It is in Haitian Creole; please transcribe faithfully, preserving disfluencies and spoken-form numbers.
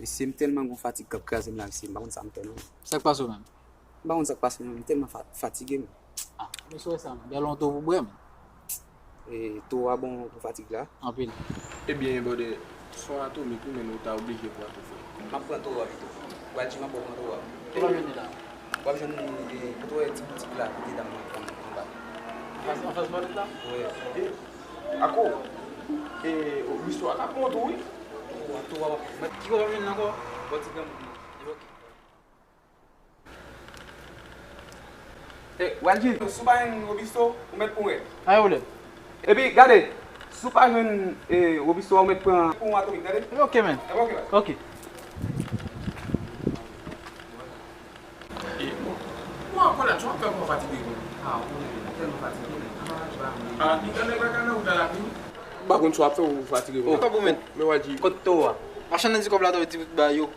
Mesye, m tèlman gon fatig k ap kraze m la, mesye, m pa konn sa m fè non. Sa k pase w menm? M pa konn sa k pase non, m tèlman fa- fatige m. Ah, mesye, wè sa, menm. Gade yon to pou bwè, menm. E to a bon pou fatig la. Anpil. Ebyen, brother, se yon atomik wi, men ou ta oblije pran tou frè. M ap pran to a pito. Wadji, m ap pran to a. Ou pa jwenn li la? W ap jwenn li, e, kote w wè ti boutik la, kote dam nan anba. Anfas, anfas bòt la? Wi. Ako, e, o, Misto a ka pran tou wi. To a, to a, w ap. Ki w ap jwenn ankò? Bò ti granmoun nan. Ok. E, Wadji, si w pa jwenn Robisto, ou mèt pran wè. Ay, ou lè. Epi, gade, si w pa jwenn, e, Robisto a, ou mèt pran pou yon atomik, tande? Ok, men. E, ok, bye. Ok. E, bon. Bon, akolat, sa w ap fè pou w fatige wi. Ah, ou konnen, m tèlman fatige, men. Anba wadji ba mwen. Ah, li gen nèg la kanè ou ta la vini. M pa konn sa w ap fè ou fatige wi. Oh, kòb ou menm? Men Wadji. Kot to a? Machann nan di kòb la ta ti bout ba yo.